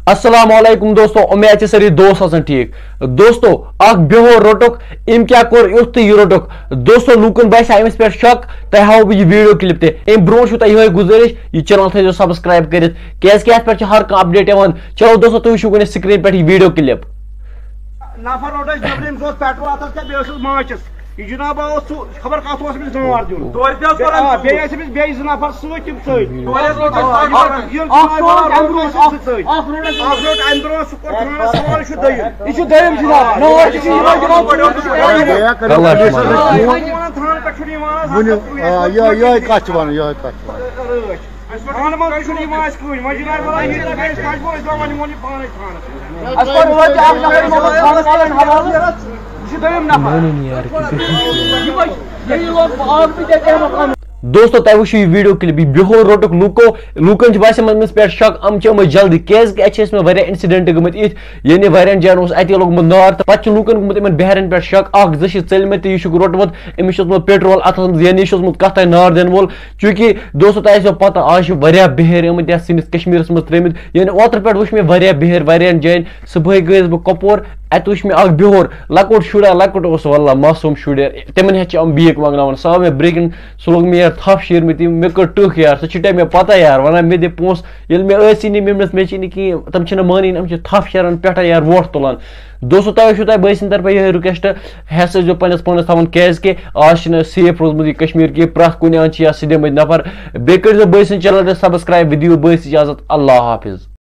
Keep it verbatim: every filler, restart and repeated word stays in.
السلام علیکم دوستو، امید چھِ سٲری دوست آسان ٹھیٖک۔ دوستو، اکھ بِہور روٚٹُکھ، أمۍ کیٛاہ کوٚر یُتھ تہٕ یہِ روٚٹُکھ۔ دوستو، لوٗکن باسیٛو أمِس پٮ۪ٹھ شک، تۄہہِ ہاوو بہٕ یہِ video clip تہِ۔ اَمہِ برونٛٹھ چھُو تۄہہِ یِہوٚے گُزٲرِش، یہِ channel تھٲیزیو subscribe کٔرِتھ، کیٛازِکہِ اَتھ پٮ۪ٹھ چھِ ہر کانٛہہ update یِوان۔ چلو دوستو، تُہۍ وٕچھِو وۄنۍ screen پٮ۪ٹھ یہِ video clip۔ نفر روٚٹ اَسہِ نیٚبرِم، سُہ اوس petrol اَتھس کیٛاہ، بیٚیہِ اوس ماچِس۔ یہِ جناب اوس سُہ خبر کتھ اوس أمِس گانٛڈ دیُن۔ تورِ تہِ اوس بیٚیہِ، کوٚرمُت آ، بیٚیہِ ٲسۍ أمِس بیٚیہِ زٕ نفر سۭتۍ، تِم ژٔلۍ۔ تورِ اوس کوٚرمُت آ، یہِ اکھ، یہِ اکھ روڈ جناب اَمہِ برونٛہہ، اوس اکھ، سُہ ژٔلۍ۔ اکھ روڈ اَسہِ اکھ روڈ اَمہِ برونٛہہ سُہ کوٚر تھانس حوالہٕ، یہِ چھُ دوٚیِم۔ یہِ چھُ دوٚیِم جناب۔ نہ، یہِ چھُ یِمن دِوان۔ کلر چھُ وَنان۔ یِمن تھانہٕ پٮ۪ٹھ چھُنہٕ یِوان آز۔ ؤنِو، آ، یہِ، یِہوٚے کتھ چھِ وَنان، یِہوٚے کتھ چھِ وَنان۔ رٲچھ۔ تھانہٕ منٛز تہِ چھُنہٕ یِوان اَسہِ کٕہٕنۍ۔ وۄنۍ جناب وَنان، ییٚلہِ تۄہہِ أسۍ تَجہِ ووٚن، أسۍ دَپان، وۄنۍ نِمون یہِ پانَے تھانَس۔ اَسہِ کوٚر وٲتۍ اَکھ نفر یِمو کوٚر تھانَس والٮ۪ن حوالہٕ۔ یہِ چھُ دوٚیِم نفر۔ مانُن یار، کہِ یہِ وۄنۍ آب تہِ کیٛاہ کیٛاہ مۄکلاونہٕ۔ دوستو، تۄہہِ وٕچھِو یہِ video clip، یہِ بِہور روٚٹُکھ لوٗکو، لوٗکن چھِ باسان أمِس پٮ۪ٹھ شک، یِم چھِ یِمَے جلدی، کیٛازِکہِ اَتہِ چھِ ٲسۍ مٕتۍ واریاہ incident گٔمٕتۍ یِتھۍ، یعنی واریاہَن جایَن اوس اَتی لوٚگمُت نار، تہٕ پَتہٕ چھِ لوٗکَن گوٚمُت یِمَن بِہارٮ۪ن پٮ۪ٹھ شک، اَکھ زٕ چھِ ژٔلمٕتۍ تہٕ یہِ چھُکھ روٚٹمُت، أمِس چھُ اوسمُت petrol اَتھَس منٛز، یعنی یہِ چھُ اوسمُت کَتھ تانۍ نار دِنہٕ وول۔ چوٗنٛکہِ دوستو، تۄہہِ آسیو پَتہ، آز چھِ واریاہ بِہٲرۍ آمٕتۍ یَتھ سٲنِس کشمیٖرَس منٛز ترٛٲمٕتۍ۔ یعنی اوترٕ پٮ۪ٹھ وٕچھ مےٚ واریاہ بِہٲرۍ واریاہَن جایَن۔ صُبحٲے گٔیَس بہٕ کۄپور، اَتہِ وٕچھ مےٚ اَکھ بِہور، لۄکُٹ شُرا، لۄکُٹ اوس واللہ، معصوٗم شُرۍ۔ تِمَن ہیٚتھ چھِ یِم بیٖک منٛگناوان۔ سُہ آو مےٚ برٛونٛہہ کِنۍ، سُہ لوٚگ مےٚ یَتھ تھَپھ شیٖرمٕتۍ۔ مےٚ کٔر ٹٕکھ یار، سُہ چھُٹے مےٚ پَتہ یار، وَنان مےٚ دِ پونٛسہٕ۔ ییٚلہِ مےٚ ٲسی نہٕ مےٚ مِس، مےٚ چھِ نہٕ کِہیٖنۍ، تِم چھِنہٕ مانٲنی، یِم چھِ تھَپھ شیران پٮ۪ٹھَے یار، ووٹھ تُلان۔ دوستو، تۄہہِ چھُو تۄہہِ بٲے سٕنٛدِ طرفہٕ یِہوٚے request، ہیٚس ٲسۍزیو پنٛنِس پانَس تھاوان، کیٛازِکہِ آز چھِنہٕ safe روٗزمُت یہِ کشمیٖر کینٛہہ، پرٛٮ۪تھ کُنہِ اَندٕ چھِ یا سِدھے مٕتۍ نفر۔ بیٚیہِ کٔرۍزیو بٲے سٕنٛدِ channel تہِ subscribe، وۄنۍ دِیِو بٲے سٕنٛز اجازت، اللہ حافظ۔